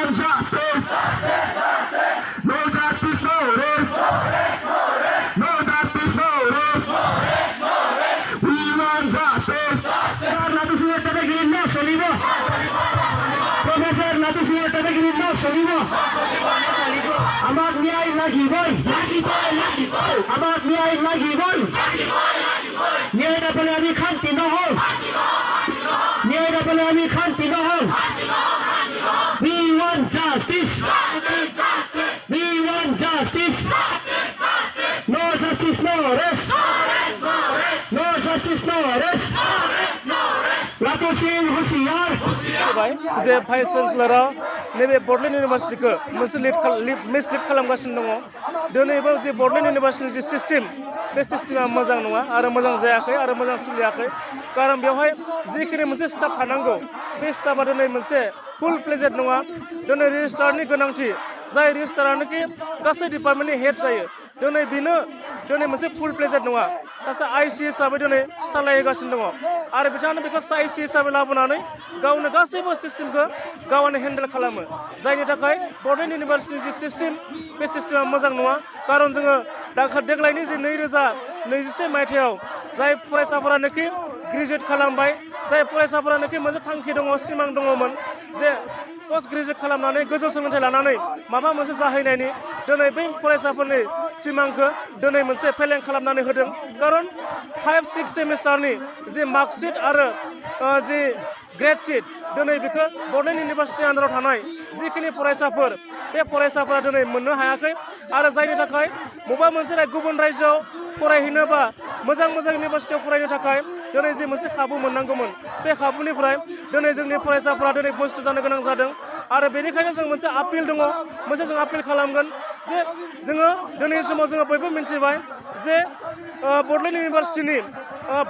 want justice. No justice, no rest. No justice, no rest. We want justice. Professor Natusir Tadagirino Solivo. Amat Niai Lagi Boy. Amat Niai Lagi Boy. Niai dapat kami kan tinohol. Niai dapat kami kan tinohol. We want justice. We want justice. No justice, no rest. No justice, no rest. Latur Singh Hoshiyar. जे vice चेन्सेलरा नैबे बडलेण्ड इउनिभार्सिटिखौ मोनसे mislead खालामगासिनो दङ दिनैबो जे बडलेण्ड इउनिभार्सिटिनि जे system बे सिस्टेमा मोजां नङा आरो मोजां जायाखै आरो मोजां सोलियाखै कारन बेवहाय जिखिनि मोनसे स्टाफ थानांगौ बे स्टाफा दिनै मोनसे फुल फ्लेजेड नङा दिनै रेजिस्ट्रारनि गोनांथि जाय रेजिस्ट्रारानोखि गासै डिपार्टमेन्टनि हेड जायो दिनै बेनो दिनै मोनसे फुल फ्लेजेड नङा सासे आइसि हिसाबै दिनै सालायगासिनो दङ आरो बिथाङानो बेखौ आइसि हिसाबै लाबोनानै गावनो गासैबो सिस्टेमखौ गावनो हेन्डेल खालामो जायनि थाखाय बडलेण्ड इउनिभार्सिटिनि जि सिस्टेम बे सिस्टेमा मोजां नङा कारन जोङो देग्लायनि जे 2021 मायथाइयाव जाय फरायसाफोरानोखि ग्रेजुवेट खालामबाय जाय फरायसाफोरानोखि मोनसे थांखि दङ सिमां दङमोन जे पोस्ट ग्रेजुवेट खालामनानै गोजौ सोलोंथाइ लानानै माबा मोनसे जाहैनायनि दिनै बै फरायसाफोरनि सिमांखौ दिनै मोनसे फेलें खालामनानै होदों कारन 5-6 सेमिस्टारनि जे मार्कशीट आरो जि ग्रेड शीट दिनै बेखौ बडलेण्ड इउनिभार्सिटि आन्दाराव थानाय जिखिनि फरायसाफोर बे फरायसाफोरा दिनै मोननो हायाखै आरो जायनि थाखाय बबेबा मोनसे गुबुन रायजोआव फरायहैनो बा मोजां इउनिभार्सिटियाव फरायनो थाखाय दिनै जे मोनसे खाबु मोननांगौमोन बे खाबुनिफ्राय दिनै जोंनि फरायसाफोरा दिनै बन्चित जानो गोनां जादों आरो बेनिखायनो जों मोनसे आपिल दङ मोनसे जों आपिल खालामगोन जे जोङो दिनैनि समाव जोङो बयबो मिन्थिबाय जे Bodoland इउनिभार्सिटिनि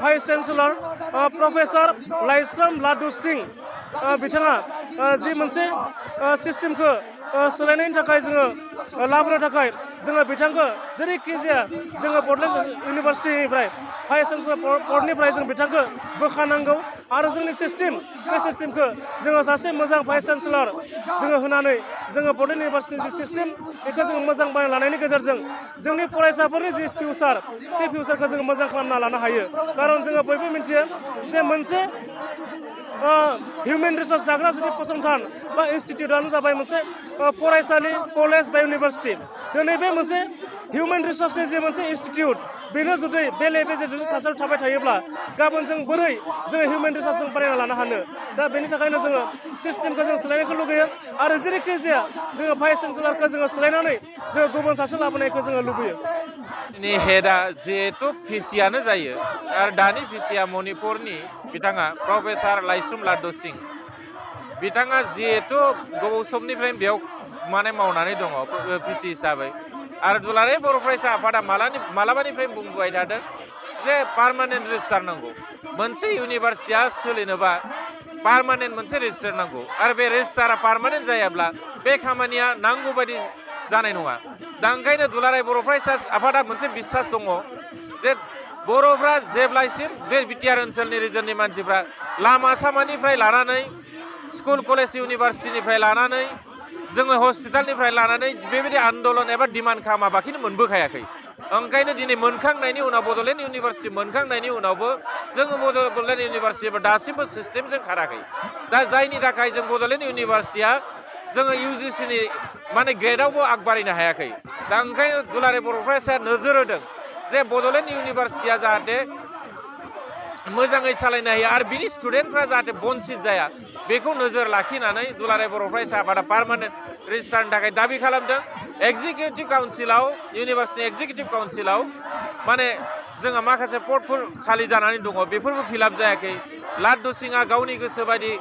vice chancellor professor Laishram लादु सिंह बिथाङा जि मोनसे सिस्टेमखौ सोलायनायनि थाखाय जोङो लाबोनो थाखाय जोङो बिथांखौ जेरैखि जाया जोङो बडलेण्ड इउनिभार्सिटिनिफ्राय भाइस चेन्सेलर पदनिफ्राय जों बिथांखौ बोखानांगौ आरो जोंनि सिस्टेम बे सिस्टेमखौ जोङो सासे मोजां भाइस चेन्सेलर जोङो होनानै जोङो बडलेण्ड इउनिभार्सिटिनि जि सिस्टेम बेखौ जोङो मोजां बानायना लानायनि गेजेरजों जोंनि फरायसाफोरनि जि फिउचार बे फिउचारखौ जोङो मोजां खालामना लानो हायो कारन जोङो बयबो मिन्थियो जे मोनसे हिउमेन रिसोर्स दाग्रा जुदि फसंथान बा इनस्टिट्यूटआनो जाबाय मोनसे फरायसालि कलेज बा इउनिभार्सिटि दिनै बे मोनसे हिउमेन रिसोर्सनि जे मोनसे इनस्टिट्यूट बेनो जुदि बेले बेजे जुदि थासारियाव थाबाय थायोब्ला गाबोन जों बोरै जोङो हिउमेन रिसोर्स जों बानायना लानो हानो दा बेनि थाखायनो जोङो सिस्टेमखौ जों सोलायनायखौ लुगैयो आरो जेरैखि जाया जोङो भाइस चेन्सेलरखौ जोङो सोलायनानै जोङो गुबुन सासे लाबोनायखौ जोङो लुबैयो नि हेडआ जिहेतु भिसियानो जायो आरो दानि भिसिया मणिपुरनि बिथाङा प्रफेसर लाइस्राम लादु सिंह बिथाङा जिहेतु गोबाव समनिफ्रायनो बेयाव माने मावनानै दङ भिसि हिसाबै आरो दुलाराय बर' फरायसा आफादा मालाबानिफ्राय बुंबाय थादों जे पार्मानेन्ट रेजिस्टार नांगौ मोनसे इउनिभार्सिटिया सोलिनोबा पार्मानेन्ट मोनसे रेजिस्टार नांगौ आरो बे रेजिस्टारा पार्मानेन्ट जायाब्ला बे खामानिया नांगौ बायदि जानाय नङा दा ओंखायनो दुलाराय बर' फरायसा आफादा मोनसे बिसास दङ जे बर'फ्रा जेब्लासिम बे बिटिआर ओनसोलनि रिजननि मानसिफ्रा लामा सामानिफ्राय लानानै स्कुल कलेज इउनिभार्सिटिनिफ्राय लानानै जोङो हस्पिटालनिफ्राय लानानै बेबायदि आन्दलन एबा डिमान्ड खालामाबाखिनो मोनबोखायाखै ओंखायनो दिनै मोनखांनायनि उनाव बडलेण्ड इउनिभार्सिटि मोनखांनायनि उनावबो जोङो बडलेण्ड इउनिभार्सिटिबो दासिमबो सिस्टेमजों खाराखै दा जायनि थाखाय जों बडलेण्ड इउनिभार्सिटिया जोङो इउजिसिनि माने ग्रेडआवबो आगबारिनो हायाखै दा ओंखायनो दुलाराय बर' फरायसाया नोजोर होदों जे बडलेण्ड इउनिभार्सिटिया जाहाथे मोजाङै सालायनो हायो आरो बिनि स्टुडेन्टफ्रा जाहाथे बन्चित जाया बेखौ नोजोर लाखिनानै दुलाराय बर' फरायसा आफादा पार्मानेन्ट रेजिस्टारनि थाखाय दाबि खालामदों एक्जिकिउटिभ काउन्सिलाव इउनिभार्सिटि एक्जिकिउटिभ काउन्सिलाव माने जोंहा माखासे पदफोर खालि जानानै दङ बेफोरबो फिलाप जायाखै लादु सिंहआ गावनि गोसो बायदि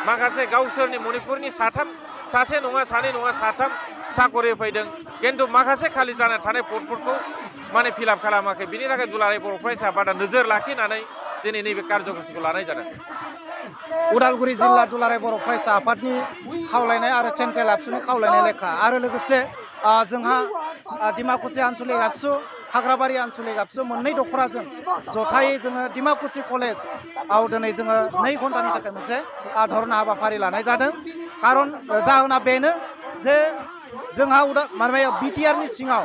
माखासे गावसोरनि मणिपुरनि सासे नङा सानै नङा साथाम साकरि फैदों खिन्थु माखासे खालि जाना थानाय पदफोरखौ माने फिलाप खालामाखै बिनि थाखाय दुलाराय बर' फरायसा आफादा नोजोर लाखिनानै दिनै नैबे कार्यक्रमखौ लानाय जादों उदालगुरि जिल्ला दुलाराय बर' फरायसा आफादनि खावलायनाय आरो सेन्ट्रेल एबसुनि खावलायनाय लेखा आरो लोगोसे जोंहा डिमाकुसि आन्चलिक एबसु खाग्राबारि आन्चलिक एबसु मोननै दख'राजों जथायै जोङो डिमाकुसि कलेजाव दिनै जोङो 2 घन्टानि थाखाय मोनसे धरना हाबाफारि लानाय जादों कारन जाहोना बेनो जे जोंहा माने बिटिआरनि सिङाव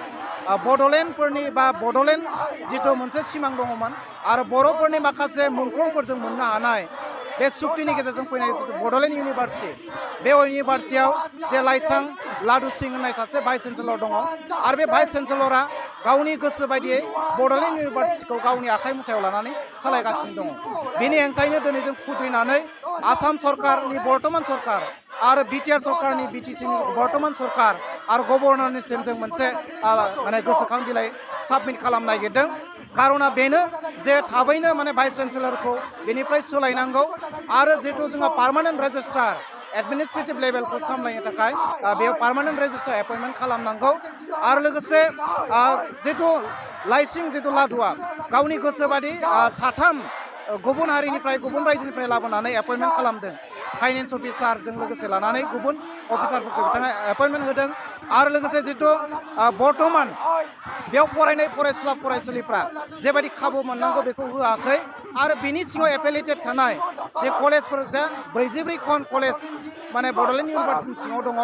बड'लेण्डफोरनि बा बड'लेण्ड जिथु मोनसे सिमां दङमोन आरो बर'फोरनि माखासे मुंख्लंफोरजों मोननो हानाय बे सुक्तिनि गेजेरजों फैनाय जिथु बड'लेण्ड इउनिभार्सिटि बे इउनिभार्सिटियाव जे लाइस्रां लादु सिं होननाय सासे भाइस चेन्सेलर दङ आरो बे भाइस चेन्सेलरा गावनि गोसो बायदियै बड'लेण्ड इउनिभार्सिटिखौ गावनि आखाइ मुथायाव लानानै सालायगासिनो दङ बेनि हेंथायैनो दिनै जों खुद्रिनानै आसाम सरकारनि बर्तमान सरकार आरो बिटिआर सरकारनि बिटिसिनि बर्तमान सरकार आरो गभर्नरनिसिम जों मोनसे माने गोसोखां बिलाइ साबमिट खालामनो नागिरदों कारना बेनो जे थाबैनो माने भाइस चेन्सेलरखौ बेनिफ्राय सोलायनांगौ आरो जिहेतु जोंहा पार्मानेन्ट रेजिस्ट्रार एडमिनिस्ट्रेटिभ लेभेलखौ सामलायनो थाखाय बेयाव पार्मानेन्ट रेजिस्ट्रार एपइन्टमेन्ट खालामनांगौ आरो लोगोसे जितु लाइसिं जितु लादुआ गावनि गोसोबादि साथाम गुबुन हारिनिफ्राय गुबुन रायजोनिफ्राय लाबोनानै एपइन्टमेन्ट खालामदों फाइनेन्स अफिसारजों लोगोसे लानानै गुबुन अफिसारफोरखौ बिथाङा एपइन्टमेन्ट होदों आरो लोगोसे जितु बर्तमान बेयाव फरायनाय फरायसुला फरायसुलिफ्रा जेबायदि खाबु मोननांगौ बेखौ होआखै आरो बिनि सिङाव एफिलिएटेड थानाय जे कलेजफोर जा 44 खन कलेज माने बड'लेण्ड इउनिभार्सिटिनि सिङाव दङ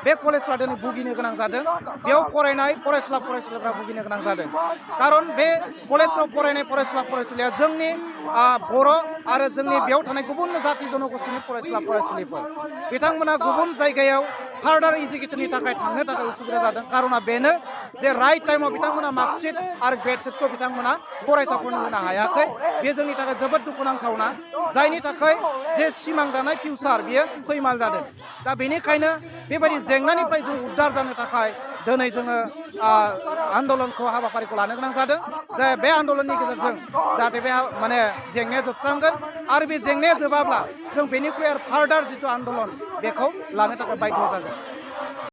बे कलेजफ्रा दिनै भुगिनो गोनां जादों बेयाव फरायनाय फरायसुला फरायसुलिफ्रा भुगिनो गोनां जादों कारन बे कलेजफ्राव फरायनाय फरायसुला फरायसुलिया जोंनि बर' आरो जोंनि बेयाव थानाय गुबुन जाति जनगोष्ठीनि फरायसुला फरायसुलिफोर बिथांमोना गुबुन जायगायाव फार्दार इडुकेसननि थाखाय थांनो थाखाय उसुबिदा जादों कारना बेनो जे राइट टाइमाव बिथांमोना मार्कशीट आरो ग्रेडशीटखौ बिथांमोना फरायसाफोरनो होनो हायाखै बे जोंनि थाखाय जोबोद दुखुनांथावना जायनि थाखाय जे सिमां दानाय फिउचार बियो फैमाल जादों दा बेनिखायनो बेबायदि जेंनानिफ्राय जों उद्धार जानो थाखाय दिनै जोङो आन्दलनखौ हाबाफारिखौ लानो गोनां जादों जे बे आन्दलननि गेजेरजों जाहाथे बे माने जेंनाया जोबस्रांगोन आरो बे जेंनाया जोबाब्ला जों बेनिख्रुइ आरो फार्दार जितु आन्दलन बेखौ लानो थाखाय बाध्य जागोन